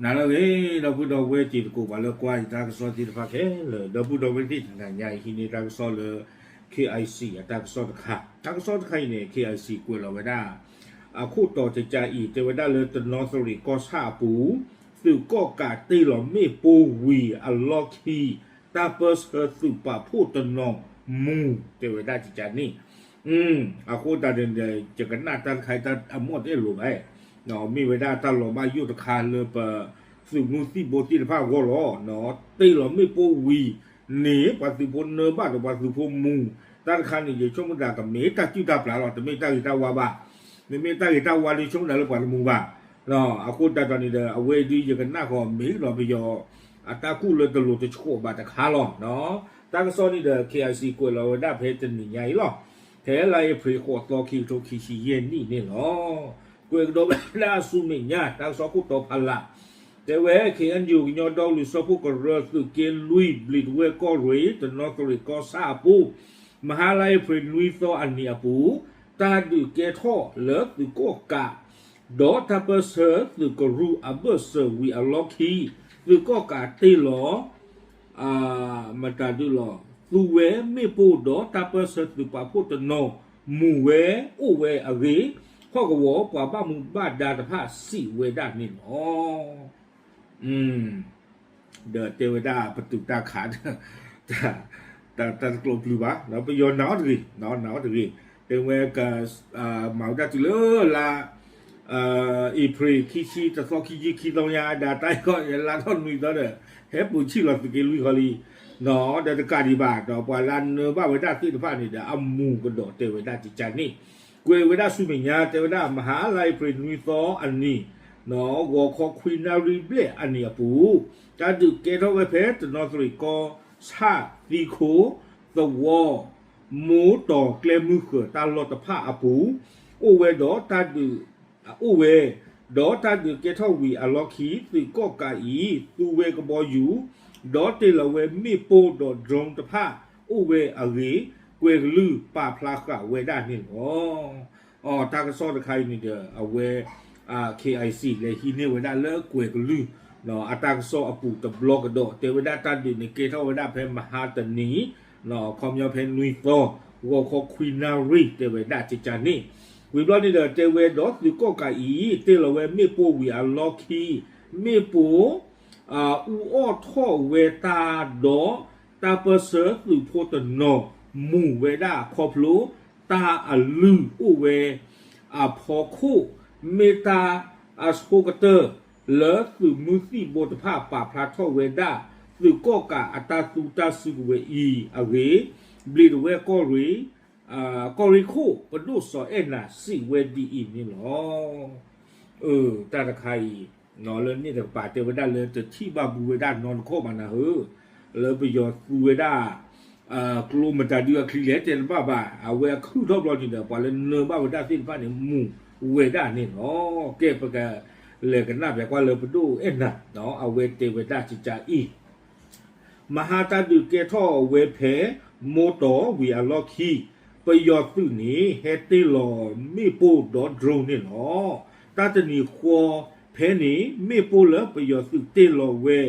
နၤလၢအဂ့ၤ ဒီပုၢ်ဒီဝဲၢ်တံၤသကိး ပှၤလၢကွၢ်ယတၢ်ကစီၣ်သ့ၣ်တဖၣ်ခဲလၢာ်, ဒီပုၢ်ဒီဝဲၢ်သ့ၣ်တနၤညါအံၤ ဟံးန့ၢ်တၢ်ကစီၣ်လၢ K I C အတၢ်ကစီၣ်တခါ, တၢ်ကစီၣ်တခါအံၤန့ၣ် K I C ကွဲးလီၤဝဲဒၣ် အခိၣ်တီတကးအံၤ တဲဝဲဒၣ်လၢတနီသရံၣ်ကီၢ်ဆၣ်အပူၤ သုးကီၣ်ကးတ့ၢ်လီၤမ့ၣ်ပိၢ်ဝံၤအလီၢ်ခံ တၢ်ပၢဆှၢသုးပာ်ဖှိၣ်တနီၤမူၤ တဲဝဲဒၣ်တကးန့ၣ်, အဃိသတးဒီး ယကနၣ်တၢ်တခါအံၤ တၢ်အမ့ၢ်တအဲၣ်လိၤဘၣ်, မ့ၢ်ဝဲဒၣ်တၢ်လီၤဘၣ်ယိၣ်တခါလၢပသုးမုၢ်သံၣ်ဘိသ့ၣ်တဖၣ်အဂီၢ်လီၤ. တ့ၢ်လီၤမ့ၣ်ပိၢ်ဝံၤန့ၣ် ပှၤသုးဖိနၢဘၣ်ဒီးပှၤသုးဖိမူၤ, တၢ်တခါန့ၣ် ယဆိကမိၣ်သးကမ့ၢ်တၢ်စုၣ်တၢ်ပျၢ်လီၤ, တမ့ၢ်တၢ်ဂ့ၤတၢ်ဝါဘၣ်, မ့မ့ၢ်တၢ်ဂ့ၤတၢ်ဝါဒီး ဆိကမိၣ်သးလၢပှၤတမူၤဘၣ် အဃိသတးဒီးန့ၣ်ဒီး အဝဲအံၤဒုးယကနၣ်ဃီၤမ့ၢ်ဒီးပယီၤ အတၢ်ကူၣ်လၢတလိၤတဆှီဘၣ်တခါလီၤ. တၢ်ကစီၣ်န့ၣ်ဒီး K I C ကွဲးလီၤဝဲဒၣ်ဖဲတနံၤညါအံၤလီၤ. ဖဲလါအ့ဖြ့ၣ်ဃိးသီ ခံကထိခံဆံယဲၢ်နံၣ်န့ၣ်လီၤ. ကွဲးကဒီးဝဲဒၣ်ဆူမဲာ်ညါ တၢ်ကစီၣ်ခိၣ်တီဖးလး တဲဝဲ K N U ကညီဒီကလုာ်စၢဖှိၣ်ကရၢ သုးက့လွံၢ် ဘျံးတဝဲၢ်ကီၢ်ရ့ၣ် တနီသရံၣ်ကီၢ်ဆၣ်အပူၤ မဟါလါအ့ဖြ့ၣ်နွံသီအနံၤအပူၤ တၢ်ဒုးကဲထီၣ်လၢသုးကီၣ်ကး ဒီးတၢ်ပၢဆှၢသုးကရူၢ်အဘၢၣ်စၢၤဝံၤအလီၢ်ခံ သုးကီၣ်ကးတ့ၢ်လီၤ မတၤဒုးလီၤ သူဝဲမ့ၣ်ပိၢ်ဒီးတၢ်ပၢဆှၢသုးပာ်ဖှိၣ်တနီၤ မူၤဝဲအိၣ်ဝဲအဂ့ၢ် ဟီၣ်ကဝီၤပှၤဘၣ်မူဘၣ်ဒါတဖၣ်စံးဝဲဒၣ်န့ၣ်လီၤ. ဒီးတဲဝဲဒၣ်ပတုာ်တၢ်ခး တၢ်တကျိးပျုၤဘၣ် ပယီၤနာ်အီၤတဂ့ၤ နာ်အီၤတဂ့ၤ တဲဝဲ မၤဝဲဒၣ်တုၤလၢလါ အ့ဖြ့ၣ်ခံဆံတသီ ခံဆံခံသီညါ ဒၣ်တၢ်အံၤခီ လါထီၣ်နွံသီဒီး ဟဲပူၤဆံၣ်လီၤသုးက့လွံၢ်ခီလံ ဒီးတကးဒံးဘၣ် ဒီးပှၤလၢနၢဘၣ်ဝဲဒၣ်သ့ၣ်တဖၣ်န့ၣ်ဒီး အမူၤကဒီးတဲဝဲဒၣ်ကကန့ၣ် ကွဲးဝဲဒၣ်ဆူမဲာ်ညါ တဲဝဲဒၣ် မဟါလါအ့ဖြ့ၣ်နွံသီအနံၤ ဂီၤခီခွံနၣ်ရံၣ်ဘျဲၣ်အနံၤအပူၤ တၢ်ဒုးကဲထီၣ်ဝဲဖဲတနီသရံၣ်ကီၢ်ဆၣ်သံခိ သဝီ မိၢ်တီၤကျဲမုၢ်ဃၢၤတၢ်လီၢ်တဖၣ်အပူၤ အိၣ်ဝဲဒီးတၢ်ဒုး အိၣ်ဝဲ ဒီးတၢ်ဒုးကဲထီၣ်ဝံၤအလီၢ်ခံ သုးကီၣ်ကးအံၤ သူဝဲကဘီယူၤ ဒီးတ့ၢ်လီၤဝဲမ့ၣ်ပိၢ်ဒီး drone တဖၣ်အိၣ်ဝဲအဂ့ၢ် ကွဲၤကလုၢ်ပာ်ဖျါဃာ်ဝဲဒၣ်န့ၣ်လီၤ. အတၢ်ကစီၣ်တခါအံၤန့ၣ်ဒီး အဝဲ K I C လဲၤဟံးန့ၢ်ဝဲဒၣ်လၢကွဲၤကလုၢ် အတၢ်ကစီၣ်အပူၤတဘျီကဒီး တဲဝဲဒၣ်တၢ်ဒုးန့ၣ်ကဲထီၣ်ဝဲဒၣ်ဖဲမဟါတနံၤ ခီပညီဖဲနွံသီ ဂီၤခီခွံနၣ်ရံၣ်တဲဝဲဒၣ်ကကန့ၣ် ဝံၤဘျီန့ၣ်ဒီး တဲဝဲဒီးသုးကီၣ်ကးအံၤ တ့ၢ်လီၤဝဲမ့ၣ်ပိၢ်ဝံၤအလီၢ်ခံ မ့ၣ်ပိၢ် အူအီၣ်ထီၣ်ဝဲတၢ်ဒီး တၢ်ပၢဆှၢသုးဖိတနီၤ မူၤဝဲဒၣ်ခီဖျိ တၢ်အလုၢ်အိၣ်ဝဲ အဖီခိၣ် မ့ၢ်တၢ်အဆိကတၢၢ် လၢသုးမုၢ်သံၣ်ဘိတဖၣ်ပာ်ဖျါထီၣ်ဝဲဒၣ် သုးကီၣ်ကးအတၢ်သူတၢ်စုကဝဲၤအံၤအဂ့ၢ် ဘျံးတဝဲၢ်ကီၢ်ရ့ၣ် ကီၢ်ရ့ၣ်ခိၣ်ပဒိၣ်စီၤအဲၣ်နၤစံးဝဲဒ်အံၤန့ၣ်လီၤ. တၢ်တခါအံၤ လၢန့ၣ်တကပၤတဲဝဲဒၣ်လၢတထံၣ်ဘၣ်ဘူးဝဲဒၣ်နီတခီၣ်ဘၣ်နၤဧၢ, လၢပယီၤသူဝဲဒၣ် ကျိမတၤဒုအချံလဲၣ်တဲတဘၣ်ဘၣ်, အဝဲအခုၣ်ထီၣ်ဘျီန့ၣ်ဒီး ပှၤလၢနၢဘၣ်ဝဲဒၣ်သ့ၣ်တဖၣ်န့ၣ် မူၤဝဲဒၣ်န့ၣ်လီၤ. ကဲ ပကလဲၤကနၣ်ပၠးကွၢ်လၢပဒိၣ်အဲၣ်နၤ အဝဲတဲဝဲဒၣ်ကကအံၤ မဟါတၢ်ဒုးကဲထီၣ်ဝဲဖဲ မိၢ်တီၤဝံၤအလီၢ်ခံ ပယီၤသုးန့ၣ် ဟဲတ့ၢ်လီၤမ့ၣ်ပိၢ်ဒီး drone န့ၣ်လီၤ. တၢ်တနံၤဃီဖဲန့ၣ် မ့ၣ်ပိၢ်လၢပယီၤသုးတ့ၢ်လီၤဝဲ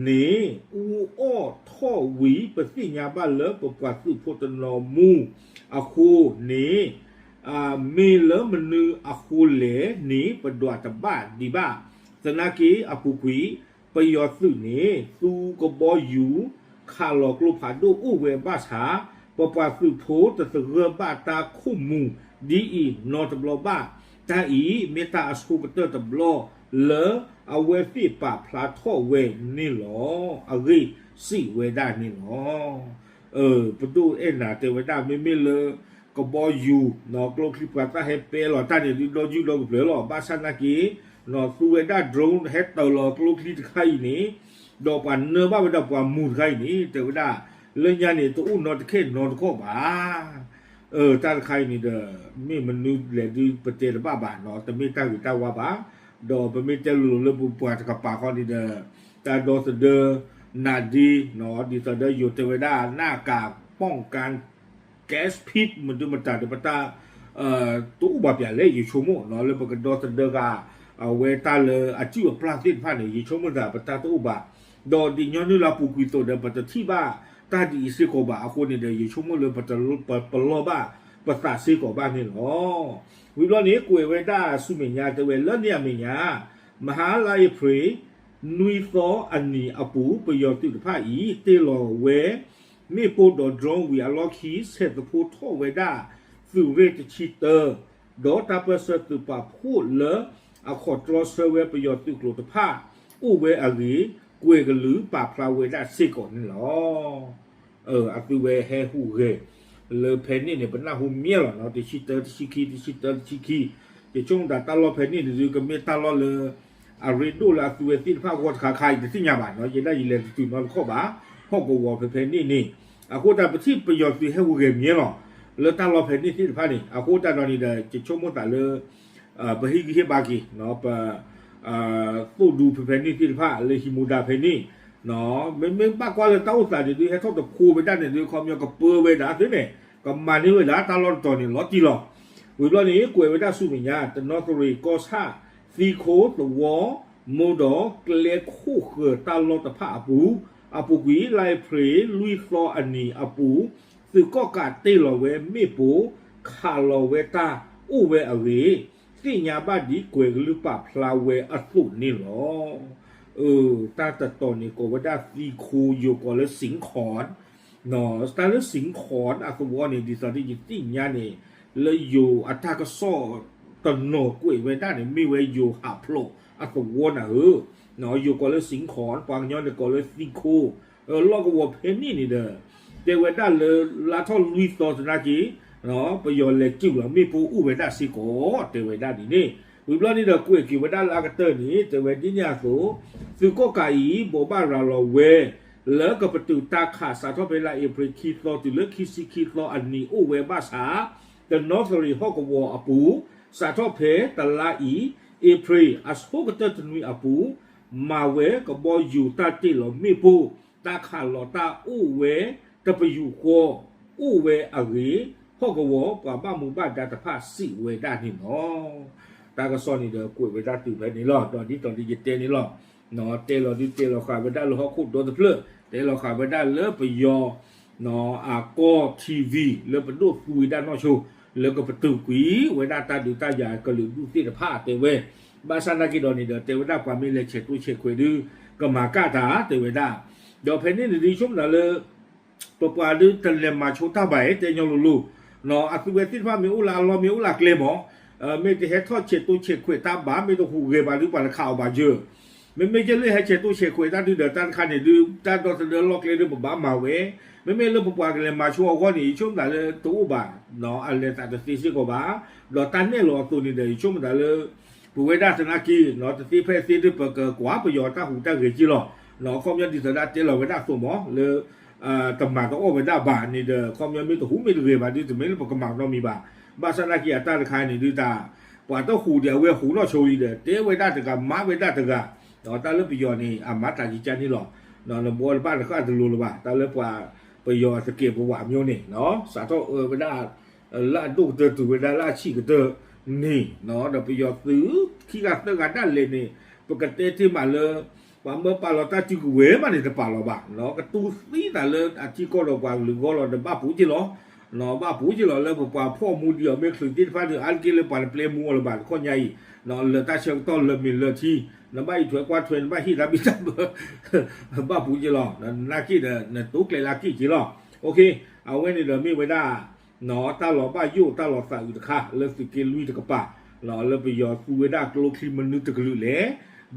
န့ၣ် အူအီၣ်ထီၣ်ဝံၤ ပသ့ၣ်ညါဘၣ်လၢပပှၤသုးဖိတနီၤမူၤအဃိန့ၣ် မ့ၢ်လၢမနုၤအဃိလဲၣ်န့ၣ် ပဒွးတဘၣ်ဒံးဘၣ်. သနာ်က့အပူၤကွံာ် ပယီၤသုးန့ၣ် သူကဘီယူၤ ခးလီၤကျိဖးဒိၣ်အိၣ်ဝဲဘၣ်ဆၣ် ပပှၤသုးဖိတသဂၢၢ်ဘၣ်တၢ်ခိၣ်မူၤဒ်အံၤနီတဘျီဘၣ်. တၢ်အံၤ မ့ၢ်တၢ်အဆိကတၢၢ်တဘျီလၢအဝဲသ့ၣ်ပာ်ဖျါထီၣ်ဝဲန့ၣ်လီၤ. အဂ့ၢ်စံးဝဲဒၣ်န့ၣ်လီၤ. ပဒိၣ်အဲၣ်နၤတဲဝဲဒၣ် မ့မ့ၢ်လၢကဘီယူၤ ကျိချံပှၤသၣ်ဟဲပဲလီၤတၢ်န့ၣ် ဒုးဒီယုၢ်ဒီကပျၢၤလီၤ. ဘၣ်ဆၣ်နာ်က့ သူဝဲဒၣ် drone ဟဲတၢၤလီၤကျိချံတခါအံၤန့ၣ် ဒီးပှၤနၢဘၣ်ဝဲဒၣ်ပှၤမူၤတခါအံၤန့ၣ် တဲဝဲဒၣ် လၢညါန့ၣ် တအိၣ်နီတခဲနီတခီၣ်ဘၣ်. တၢ်တခါအံၤန့ၣ်ဒီး မ့ၢ်မနုၤလဲၣ်ဒုးပတဲတဘၣ်ဘၣ်နီၤ, တမ့ၢ်တၢ်ဂ့ၤတၢ်ဝါဘၣ်. ဒီးပမ့ၢ်တဲလိၤလိၤလၢပပှၤတကပၤဃီန့ၣ်ဒီး တၢ်ဒီသဒၢနးဒ့နီၤ, ဒ်သိးဒီးယိၤတဲဝဲဒၣ် หน้ากากป้องกัน gas พิษ မဒုမတၤဒီးပတၢ် တအိၣ်ဘၣ်ပၠးလဲၣ် ယဆိကမိၣ်နီၤ လၢပကဒီသဒၢဃာ် အဝဲတၢ်လၢအစုၣ်အပျၢ်သ့ၣ်တဖၣ်န့ၣ် ယဆိကမိၣ်သးပတၢ်တအိၣ်ဘၣ်, ဒီးဒ်ညီနုၢ်လၢအပူၤကွံာ်အသိးဒီး ပတထံၣ်ဘၣ်တၢ်ဒ်အံၤစ့ၢ်ကီးဘၣ်အဃိန့ၣ်ဒီး ယဆိကမိၣ်လၢပတလီၤဘၣ်ပသးစ့ၢ်ကီးဘၣ်န့ၣ်လီၤ. ဝံၤဘျီန့ၣ် ကွဲးဝဲဒၣ်ဆူမဲာ်ညါ တဲဝဲလၢန့ၣ်အမဲာ်ညါ မဟါလါအ့ဖြ့ၣ် နွံသီအနံၤအပူၤ ပယီၤသုးတဖၣ်အံၤ တ့ၢ်လီၤဝဲ မ့ၣ်ပိၢ်ဒီး drone ဝံၤအလီၢ်ခံ ဆဲးသဖှိထီၣ်ဝဲဒၣ် သုးရ့ၣ်တဆံတၢ ဒီးတၢ်ပၢၢ်ဆၢသုးပာ်ဖှိၣ်လၢအခီၣ်တြီဆၢဝဲပယီၤသုးကျိၤတဖၣ် အိၣ်ဝဲအဂ့ၢ် ကွဲၤကလုာ်ပာ်ဖျါဝဲဒၣ်စ့ၢ်ကီးန့ၣ်လီၤ. အသုဝဲဟဲဟူးဂဲၤ လၢဖဲန့ၣ်န့ၣ် ပနၢ်ဟူမ့ၢ်လီၤနီၤ တဆံတၢ တဆံခံ တဆံတၢ တဆံခံ, ယဆိကမိၣ်တၢ်လီၢ်ဖဲန့ၣ်န့ၣ်ဒုး ကမ့ၢ်တၢ်လီၢ်လၢ အရ့ဒိၣ်လၢအသုဝဲသ့ၣ်တဖၣ်အဂီၢ်တခါခါအံၤ တသ့ၣ်ညါဘၣ်နီၤ ယဲဒၣ်ယလဲၤတတုၤနီတခီၣ်ဘၣ်, ဟီၣ်ကဝီၤဖဲဖဲန့ၣ်န့ၣ်, အဃိတၢ်ပထံၣ်ပယီၤသုးဟဲဟူးဂဲၤမ့ၢ်လီၤ, လၢတၢ်လီၢ်ဖဲန့ၣ်သ့ၣ်တဖၣ်န့ၣ် အဃိတၢ်ဒီးန့ၣ်ဒီး ယဆိကမိၣ်သးလၢ ပဟ့ၣ်ဂံၢ်ဟ့ၣ်ဘါက့ၤ ပ သိၣ်ဒူဖဲဖဲန့ၣ်သ့ၣ်တဖၣ်လၢဟံးမူဒါဖဲန့ၣ်, မ့မ့ၢ်ဘၣ်ကွၢ်လၢတၢ်အိၣ်သးန့ၣ်ဒုး ဟဲထီၣ်တဖိဝဲဒၣ်န့ၣ်ဒုး ခီပညီကပၢဝဲဒၣ်သ့န့ၣ်, ကမၤန့ၢ်ဝဲဒၣ်တၢ်လီၢ်တတီၤန့ၣ် လီၤတံၢ်လီၤ. ဝံၤဘျီန့ၣ် ကွဲးဝဲဒၣ်ဆူမဲာ်ညါ တနီသရံၣ် ကီၢ်ဆၣ် သံခိ သဝီ မိၢ်ဒီးကျဲခိၣ်ဃၢၤတၢ်လီၢ်တဖၣ်အပူၤ, အပူၤကွံာ် လါအ့ဖြ့ၣ် လွံၢ်သီအနံၤအပူၤ သုးကီၣ်ကးတ့ၢ်လီၤဝဲမ့ၣ်ပိၢ် ခးလီၤဝဲတၢ်အိၣ်ဝဲအဂ့ၢ် သ့ၣ်ညါဘၣ်ဒ်ကွဲၤကလုၢ်ပာ်ဖျါဝဲအသိးန့ၣ်လီၤ. တၢ်တတီၤန့ၣ်ကိးဝဲဒၣ်သံခိ ယိၤကိးလၢ စံခီၣ်, တၢ်လၢ စံခီၣ် အသဝီန့ၣ် ဒ်သိးဒီးယသ့ၣ်ညါန့ၣ် လၢယိၤအတၢ်ကစီၣ်တနီၤကွဲးဝဲဒၣ်န့ၣ် မ့ၢ်ဝဲယိၤဟးဖျိးအသဝီနၤဧၢ, ယိၤကိးလၢ စံခီၣ် ပှၤကညီန့ၣ်ကိးလၢသံခိ လီၢ်ကဝီၤဖဲန့ၣ်န့ၣ်ဒီး တဲဝဲဒၣ်လၢလါထီၣ်လွံၢ်သီသနာ်က့ ပယီၤလဲၤစုၣ်လီၤမ့ၣ်ပိၢ်အိၣ်ဝဲဒၣ်စ့ၢ်ကီး တဲဝဲဒၣ်ဒ်န့ၣ်, ဝံၤဘျီန့ၣ်ဒီး ကွဲးက့ၤဝဲဒၣ်လၢအကတၢၢ်န့ၣ် တဲဝဲဒ်န့ၣ်အသိး သုးကီၣ်ကးအံၤ ဘိးဘၣ်ရၤလီၤဝဲ လၢကပတုာ်တၢ်ခးစးထီၣ်ဖဲလါအ့ဖြ့ၣ်ခံသီတုၤလၢခံဆံခံသီအနံၤ အိၣ်ဝဲဘၣ်ဆၣ် တနီသရံၣ်ဟီၣ်ကဝီၤအပူၤ စးထီၣ်ဖဲတလါအံၤ အ့ဖြ့ၣ်အဆိကတၢၢ်တနွံအပူၤ မၤဝဲကဘီယူၤတၢ်တ့ၢ်လီၤမ့ၣ်ပိၢ် တၢ်ခးလီၤတၢ်အိၣ်ဝဲတပယူာ်ဃီ အိၣ်ဝဲအဂ့ၢ် ဟီၣ်ကဝီၤပှၤဘၣ်မူဘၣ်ဒါတဖၣ်စံးဝဲဒၣ်န့ၣ်လီၤ. တၢ်ကစီၣ်န့ၣ်ဒီး ကွဲးဝဲဒၣ်တုၤဖဲန့ၣ်လီၤ. ဒီးဒ်သိးဒီးယတဲန့ၣ်လီၤ. တဲလီၤဒုးတဲလီၤဃာ်ဝဲဒၣ်လၢဟီၣ်ခိၣ်ဒီတဖျၢၣ်, တဲလီၤဃာ်ဝဲဒၣ်လၢပယီၤ အကီၢ် ထံဝံၤ လၢပဒိၣ်သူဝံၤဒၣ်နီၢ်ဆိ လၢကပတုာ်ကွံာ်ဝဲဒၣ်တၢ်ဒုးတၢ်ယၤကလုာ်ဒူၣ်သ့ၣ်တဖၣ်တဲဝဲ, ဘၣ်ဆၣ်နာ်က့ဒီးန့ၣ်ဒီး တဲဝဲဒၣ်ပှၤမ့ၢ်လဲၤဆဲးတိဆဲးခွဲးဒုး ကမၤကၣ်တၢ်တဲဝဲဒၣ်, ဒီးဖဲန့ၣ်န့ၣ်ဒုးဆိကမိၣ်တၢ်လၢ ပပှၤဒုးတလဲၤမၤဆိတၢ်ဘၣ်အံၤ တဲညီလိၤလိၤ, အသုဝဲသ့ၣ်တဖၣ်မ့ၢ်အိၣ်လၢအလီၢ်မ့ၢ်အိၣ်လၢအကျဲမး, မ့ၢ်တဟဲထီၣ်ဆဲးတိဆဲးခွဲးတၢ်ဘၣ် မ့ၢ်တဟူးဂဲၤဘၣ်ဒုးပှၤတခးအီၤဘၣ်ယၢၢ်, မ့မ့ၢ်ကဲလၢဟဲဆဲးတိဆဲးခွဲးတၢ်ဒုးဒီးတၢ်တခါန့ၣ်ဒုး တၢ်ဒီသဒၢလီၢ်ကျဲဒုးပဘၣ်မၤဝဲ, မ့မ့ၢ်လၢပပှၤကလဲၤမၤဆိအဂီၢ်န့ၣ် ယဆိကမိၣ်တၢ်လၢတအိၣ်ဘၣ် အလဲၤသးတသ့စ့ၢ်ကီးဘၣ်, ဒီးတၢ်နဲၣ်လီၤအသိးန့ၣ်ဒီး ယဆိကမိၣ်တၢ်လၢ ပဝဲဒၣ်သနာ်က့ တသ့ဖဲသ့ဒုး ပကကွၢ်ပယီၤတၢ်ဟူးတၢ်ဂဲၤက့လီၤ. အခီပညီဒ်သိးဒၣ်တဲလီၤဝဲဒၣ်အသိးမး လၢ တမၤတအီၣ်ဝဲဒၣ်ဘၣ်န့ၣ်ဒီး အခီပညီမ့ၢ်တဟူးမ့ၢ်တဂဲၤဘၣ်ဒုး တမ့ၢ်လၢပကမၤနီတမံၤဘၣ်. ဘၣ်ဆၣ်သနာ်က့အတၢ်တခါန့ၣ်ဒုးတၢ် ပှၤတဟူးဒံးအဝဲဟူးနီၢ်ဆိလံဒီး တဲဝဲဒၣ်တဂၤ မၤဝဲဒၣ်တဂၤ, တၢ်လၢပယီၤန့ၣ် အမၤတၢ်ကံကါန့ၣ်လီၤ. နဘှီတဘၣ်တဃၣ်တလိၤလၢၤဘၣ် တၢ်လၢပှၤ ပယီၤအသကဲးပဝးမျိုးန့ၣ် စးထီၣ်အၢဝဲဒၣ် လၢအဒိၣ်ကတၢၢ်တုၤဝဲဒၣ်လၢအဆံးကတၢၢ်န့ၣ်, ဒီးပယီၤသုးခံဂၤသၢဂၤဒၣ်လဲာ်န့ၣ် ပကတဲတ့ၢ်မးလၢ ပှၤမၢပာ်လီၤတၢ်စုကဝဲၤမးန့ၣ် တပာ်လီၤဘၣ်, ကတူၢ်သံသးလၢအထံကီၢ်ဒီးပှၤကလုာ်ဂီၢ်လီၤဒီး ဘၣ်ပူၤက့လီၤ. ဘၣ်ပူၤက့လီၤ လၢပပှၤဖီၣ်မူဒံးအီၤမ့ၢ်ချုးသ့ၣ်တဖၣ်ဒီး အါတက့ၢ်လၢပှၤတပျဲမူအီၤလၢၤဘၣ် တခီညါအံၤ, လၢတၢ်ဆၢကတီၢ်လၢမ့ၢ်လၢထံ နဘၣ်အံးထွဲကွၢ်ထွဲ နဘၣ်ဟ့ၣ်တၢ်ဘံၣ်တၢ်ဘၢ ဘၣ်ပူၤက့လီၤ. နာ်က့ဒီး နတိကျဲလၢအက့ၢ်က့လီၤ. အဝဲန့ၣ်ဒီးမ့ၢ်ဝဲဒၣ် တၢ်လီၤဘၣ်ယိၣ်တၢ်လီၤသးအုးတခါ လၢသုးက့လွံၢ်တကပၤ, လၢပယီၤသူဝဲဒၣ်ကျိချံမနုၤတကလုာ်လဲၣ်,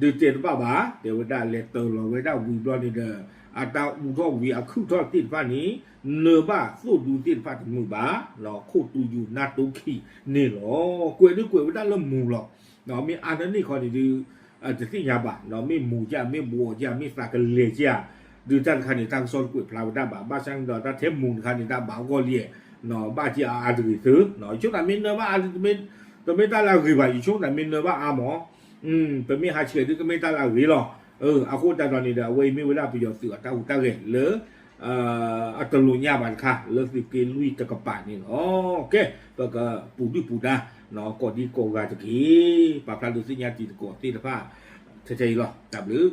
ဒုးတဲတဘၣ်ဘၣ်, တဲဝဲဒၣ်လဲၤတၢၤလီၤဝဲဒၣ်ဝံၤဘျီန့ၣ်ဒီး အတၢ်အူထီၣ်ဝံၤအခုၣ်ထီၣ်သ့ၣ်တဖၣ်န့ၣ် နၢၤဘၣ်သိၣ်ဒူသ့ၣ်တဖၣ်တမုာ်ဘၣ်, ခိၣ်တူယူၤနၢ်တိခံန့ၣ်လီၤ. ကွဲးဒုးကွဲးဝဲဒၣ်လၢမူၤလီၤ. မ့ၢ်အါန့ၢ်ခီန့ၣ်ဒုး တသ့ၣ်ညါဘၣ်, မ့ၢ်မူၤကၢ် မ့ၢ်ဘှီးကၢ် မ့ၢ်သးကလဲၤကၢ်, ဒုးတၢ်တခါန့ၣ် တၢ်ကစီၣ်တကွဲးဖျါဝဲဒၣ်ဘၣ်. ဘၣ်ဆၣ်န့ၣ်ဒီး တၢ်ထဲမူၤတခါန့ၣ် တၢ်ဘၣ်အဂီၢ်လံ, ဘၣ်က့ၤအါအါတဂ့ၤသု, ယဆိကမိၣ်မ့ၢ်နၢၤဘၣ်အါ တမ့ၢ်တၢ်လၢအဂ့ၤဘၣ်, ယဆိကမိၣ်မ့ၢ်နၢၤဘၣ်အါမး, ပမ့ၢ်ဟးဆှဲးဒုးကမ့ၢ်တၢ်လၢအဂ့ၤလီၤ. အဃိသတးဒီးန့ၣ်ဒီး အဝဲအံၤမ့ၢ်ဝဲဒၣ်ပယီၤသုးအတၢ်ဟူးတၢ်ဂဲၤလၢ အတလိၣ်ညါဘၣ်တခါ လၢသုးက့လွံၢ်တကပၤန့ၣ်လီၤ. ကဲ ပကပူၤဒုၣ်ပူၤဒါ ကိးဒံကိးဂၤတက့ၢ်. ပာ်ဖျါဒိးသ့ၣ်ညါတံၤသကိးသ့ၣ်တဖၣ် ထဲထဲအံၤလီၤ. တၢ်ဘျုး